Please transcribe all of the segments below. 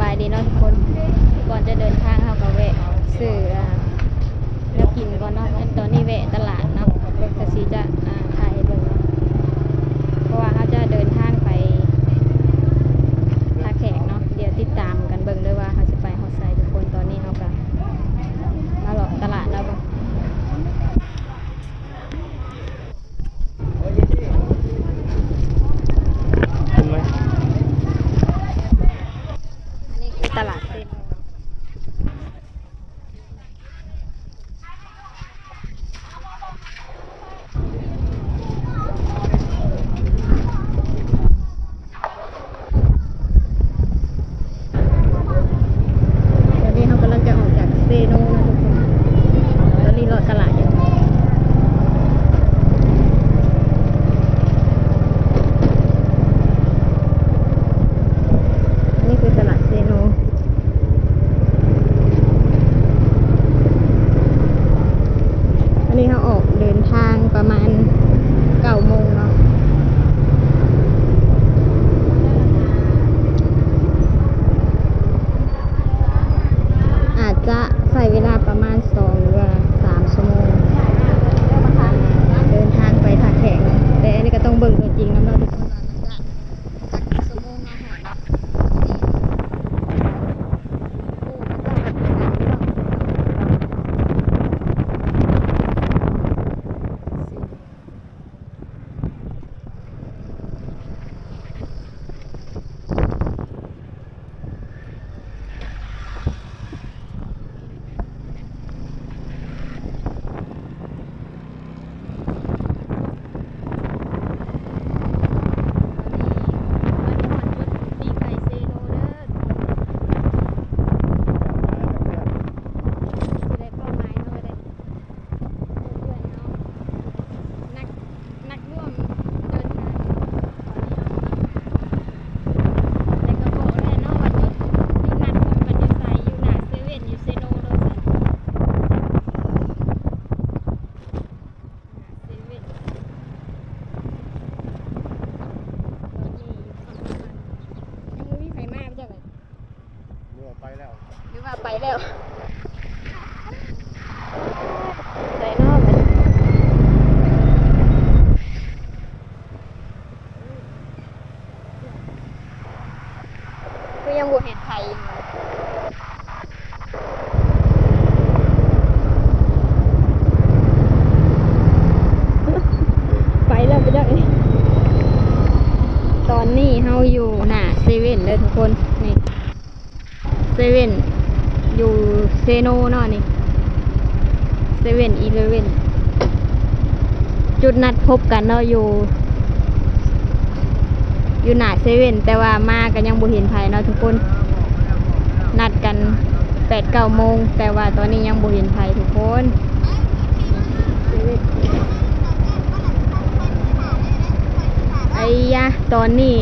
ບາຍດີເນາະທຸກຄົນ, ກ່ອນຈະເດີນທາງເຮົາກໍແວະຊື້ ອ່າ ແນວກິນກ່ອນເນາະ. ຕອນນີ້ແວະຕະຫຼາດເນາະ, ເບິ່ງ ກະຊິຈະ ອ່າ ຖ່າຍໃຫ້ເບິ່ງເນາະ ເພາະວ່າເຮົາຈະເດີນທາງໄປທ່າແຂກເນາະ. ດຽວຕິດຕາມກັນເບິ່ງເດີວ່າເຮົາຊິໄປຮອດໃສທຸກຄົນ. ຕອນນີ້ເຮົາກໍມາເລາະຕະຫຼາດເນາະ. ເຫັນໄໝ? ອັນນີ້ຄືຕະຫຼາດເຊໂນ. ຕອນນີ້ເຮົາກຳລັງຈະອອກຈາກເຊໂນນະທຸກຄົນ, ຕອນນີ້ເລາະຕະຫຼາດຢູ່. ນີ້ຄືຕະຫຼາດເຊໂນ. ອັນນີ້ເຮົາອອກເດີນທາງປະມານເກົ້າໂມງເນາະ, ອາດຈະໃຊ້ເວລາປະມານສອງ ຫຼືວ່າສາມຊົ່ວໂມງ ເດີນທາງໄປທ່າແຂກເນາະ. ແຕ່ອັນນີ້ກໍຕ້ອງເບິ່ງຕົວຈິງນຳເນາະທຸກຄົນ ວ່າມັນຈະຈັກຊົ່ວໂມງເນາະ ຮອດເນາະ. ນັກ ນັກຮ່ວມເດີນທາງ ແລ້ວກໍບອກແລ້ວເນາະວ່າຈຸດ ຈຸດນັດພົບກັນຢູ່ໃສ, ຢູ່ໜ້າເຊເວັ່ນ ຢູ່ເຊໂນໂລຊັນ ເຊເວັ່ນ. ຕອນນີ້ຍັງບໍ່ມີໃຜມາ ບໍ່ຈັກ ຫຼືວ່າໄປແລ້ວ ຫຼືວ່າໄປແລ້ວ ໃສເນາະບັດນີ້ ຄືຍັງບໍ່ເຫັນໃຜຢູ່. ໄປແລ້ວໄປເດີ. ຕອນນີ້ເຮົາຢູ່ໜ້າເຊເວັ່ນເດີທຸກຄົນ ນີ້ ເຊເວັ່ນ ຢູ່ເຊໂນເນາະ ນີ້ ເຊເວັ່ນອີເລເວັ່ນ ຈຸດນັດພົບກັນເນາະ ຢູ່ ຢູ່ໜ້າເຊເວັ່ນ ແຕ່ວ່າມາກໍຍັງບໍ່ເຫັນໃຜເນາະທຸກຄົນ. ນັດກັນແປດເກົ້າໂມງ ແຕ່ວ່າຕອນນີ້ຍັງບໍ່ເຫັນໃຜທຸກຄົນ. ໄອ້ຍະ ຕອນນີ້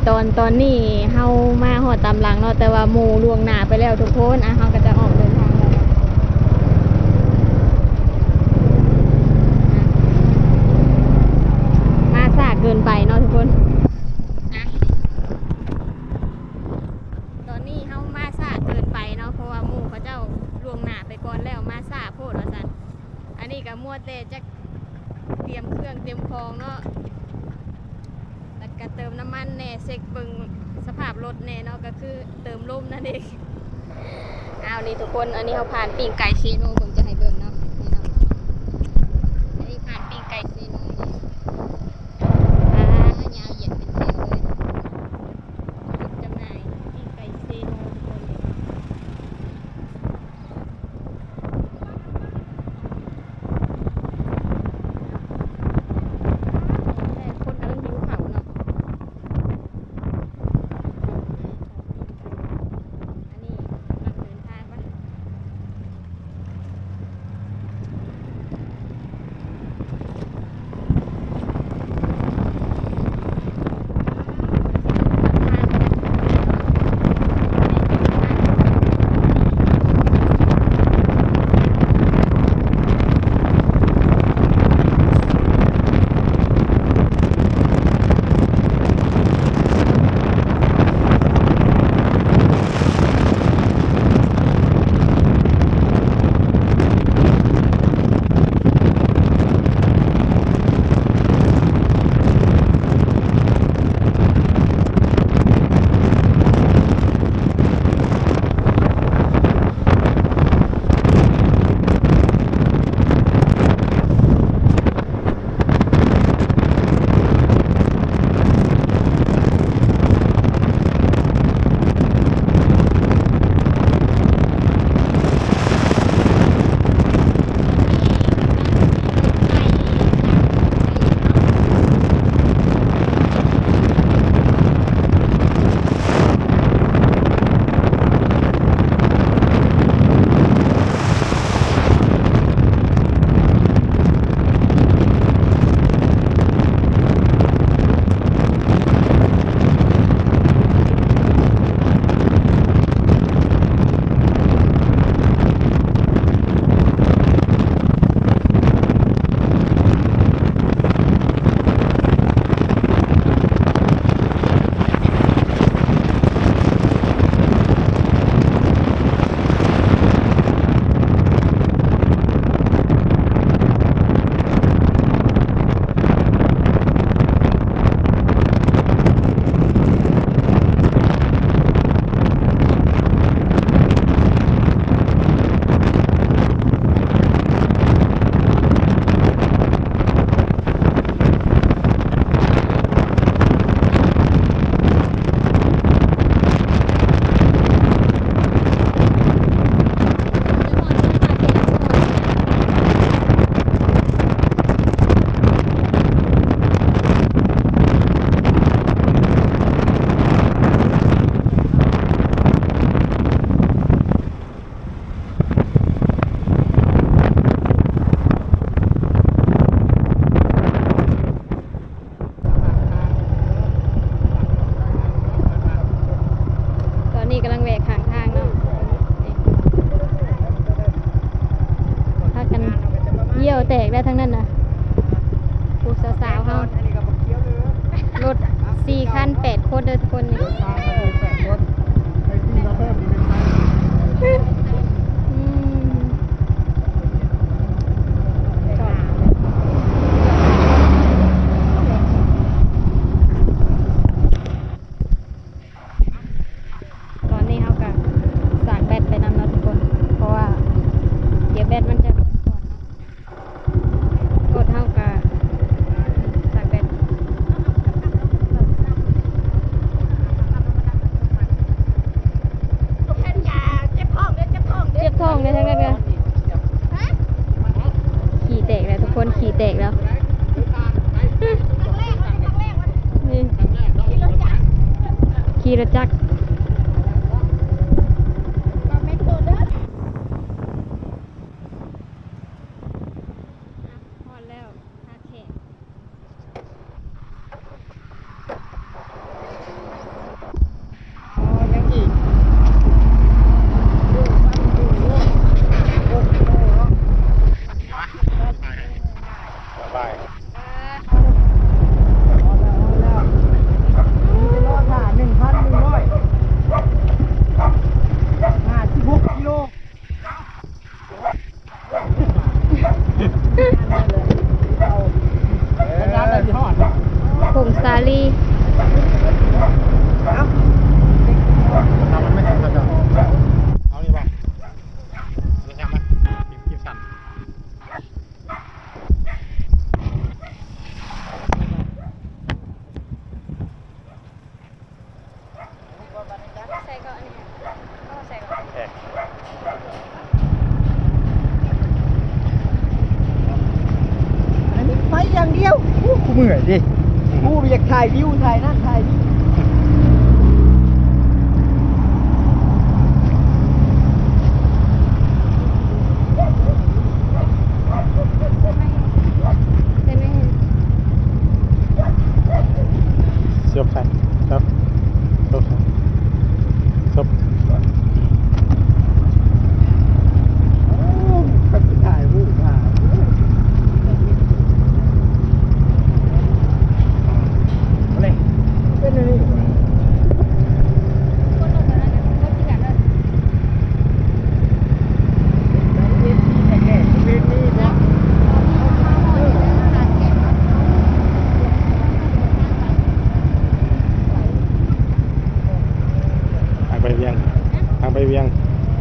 ຕອນ ຕອນນີ້ເຮົາມາຮອດຕາມຫຼັງເນາະ ແຕ່ວ່າໝູ່ລ່ວງໜ້າໄປແລ້ວທຸກຄົນ. ອ່ະ ເຮົາກໍຈະອອກເດີນທາງແລ້ວເນາະ. ອ່ະ ມາຊ້າເກີນໄປເນາະທຸກຄົນ. ອ່ະ ຕອນນີ້ເຮົາມາຊ້າເກີນໄປເນາະ ເພາະວ່າໝູ່ເຂົາເຈົ້າລ່ວງໜ້າໄປກ່ອນແລ້ວ ມາຊ້າໂພດວ່າຊັ້ນ. ອັນນີ້ກໍມົວແຕ່ຈັກຕຽມເຄື່ອງຕຽມຂອງເນາະ ແລ້ວກໍເຕີມນ້ຳມັນແດ່ ເຊັກເບິ່ງສະພາບລົດແດ່ເນາະ ກໍຄືເຕີມລົມນັ້ນເອງ. ອ້າວ ນີ້ທຸກຄົນ ອັນນີ້ເຮົາຜ່ານປີ້ງໄກ່ເຊໂນ ເບິ່ງຈະໃຫ້ເບິ່ງເນາະ ນີ້ເນາະ ອັນນີ້ຜ່ານປີ້ງໄກ່ເຊໂນນີ້ ອ່າ ຍາວຢຽດເປັນແຖວເລີຍ ຈຸດຈຳໜ່າຍປີ້ງໄກ່ເຊໂນທຸກຄົນ. ຄົນກຳລັງຫິວເຂົ້າເນາະ ອັນນີ້ກຳລັງເດີນທາງມາ. ທາງນັ້ນນະ ຜູ້ສາວໆເຮົາ ລົດສີ່ຄັນ ແປດຄົນເດີທຸກຄົນນີ້ ອືມ ຕອນນີ້ເຮົາກະສາກແບັດໄປນຳເນາະທຸກຄົນ ເພາະວ່າດຽວແບັດມັນຈະໝົດກ່ອນເນາະ ລົດເຮົາກະສາກແບັດ ເຈັບທ້ອງເດ້ ທາງນັ້ນກະ ຂີ້ແຕກແລ້ວທຸກຄົນ ຂີ້ແຕກແລ້ວ ນີ້ ຂີ່ລົດຈັກ ຮອດແລ້ວ ທ່າແຂກ. ຜົ້ງສາລີ ເອົານີ້ບໍ່ ໂທລະສັບມາ ຄລິບ ຄລິບສັ້ນ. ໃສ່ກ່ອນ ອັນນີ້ ເອົາໃສ່ກ່ອນ ເອີ ອັນນີ້ໄປຢ່າງດຽວ ໂອ້ ກູເມື່ອຍເດ້ ອືມ ກູບໍ່ຢາກຖ່າຍວິວ ຖ່າຍນັ້ນ ຖ່າຍນີ້. ເຊບໃສ່ ເຊບ ເຊບໃສ່ ເຊບ ໂອ້ ຄັນຊິຖ່າຍຮູບມາ ເປັນອັນນີ້. ທາງໄປວຽງ ທາງໄປວຽງ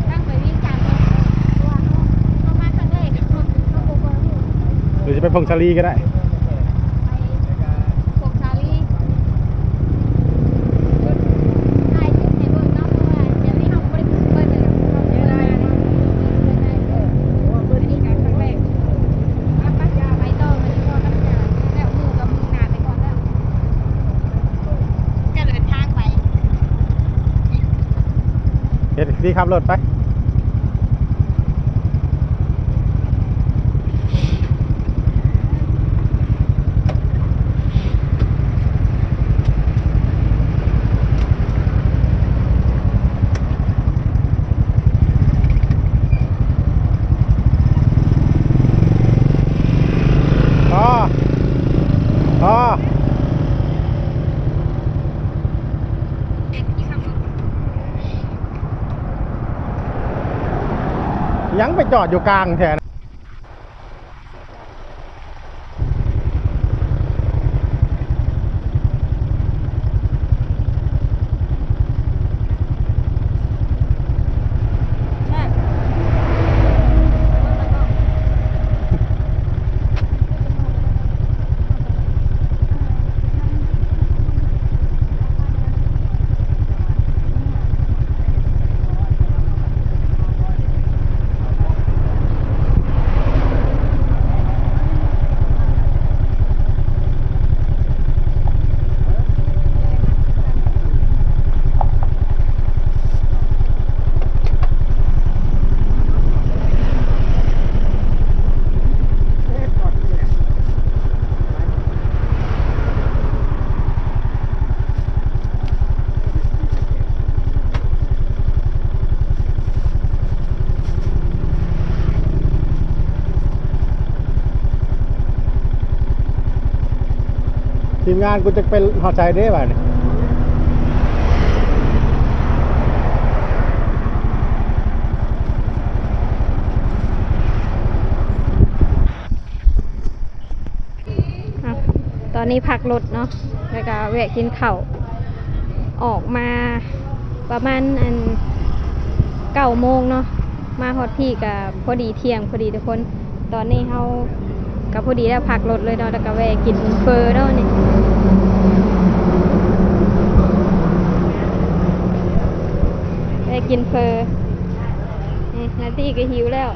ທາງໄປວຽງຈັນ ເພາະວ່າເຮົາ ເຮົາມາຄັ້ງແລກ ເຮົາບໍ່ຄ່ອຍຮູ້ ຫຼືຊິໄປຜົ້ງສາລີກໍໄດ້. ໄປຜົ້ງສາລີ ຈຸດ ຖ່າຍຈຸດໃຫ້ເບິ່ງເນາະ ເພາະວ່າດຽວນີ້ເຮົາບໍ່ໄດ້ເປີດເລີຍ ເຮົາເປີດມາເລີຍ ເປີດມາເລີຍ ເອີ ເພາະວ່າເປີດນີ້ກະຄັ້ງແລກ ໄປ ໄປຕໍ່ ໄປຕໍ່ ໄປຕໍ່ ແລ້ວມື້ກະມື້ໜ້າໄປກ່ອນເດີ ກະເດີນທາງໄປ ເຮັດ ທີ່ຂັບລົດໄປ. ພໍ ພໍ ຫຍັງໄປຈອດຢູ່ກາງແທ້? ເ ງານກູຈະໄປຮອດໃສເດ້ບາດນີ້. ອ່ະ ຕອນນີ້ພັກລົດເນາະ ແລ້ວກະແວະກິນເຂົ້າ ອອກມາປະມານອັນເກົ້າໂມງເນາະ ມາຮອດພີ້ກະພໍດີທ່ຽງພໍດີທຸກຄົນ. ຕອນນີ້ເຮົາກະພໍດີແລ້ວ ພັກລົດເລີຍເນາະ ແລ້ວກະແວ່ກິນເຝີເນາະນີ້ ແວ່ກິນເຝີ. ນີ້ນາຕີກະຫິວແລ້ວ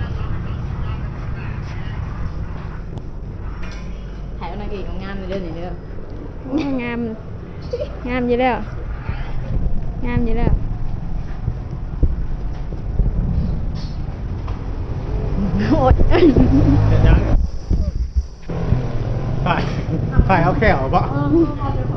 ຖ່າຍເອົານາງເອກງາມໆເດີນີ້ເດີ. ໂອ້ ງາມ ງາມຢູ່ແລ້ວ ງາມຢູ່ແລ້ວ. ໂອ້ຍ ເຮັດຫຍັງ? ຖ່າຍ ຖ່າຍເອົາແຂ້ວບໍ? ເອີ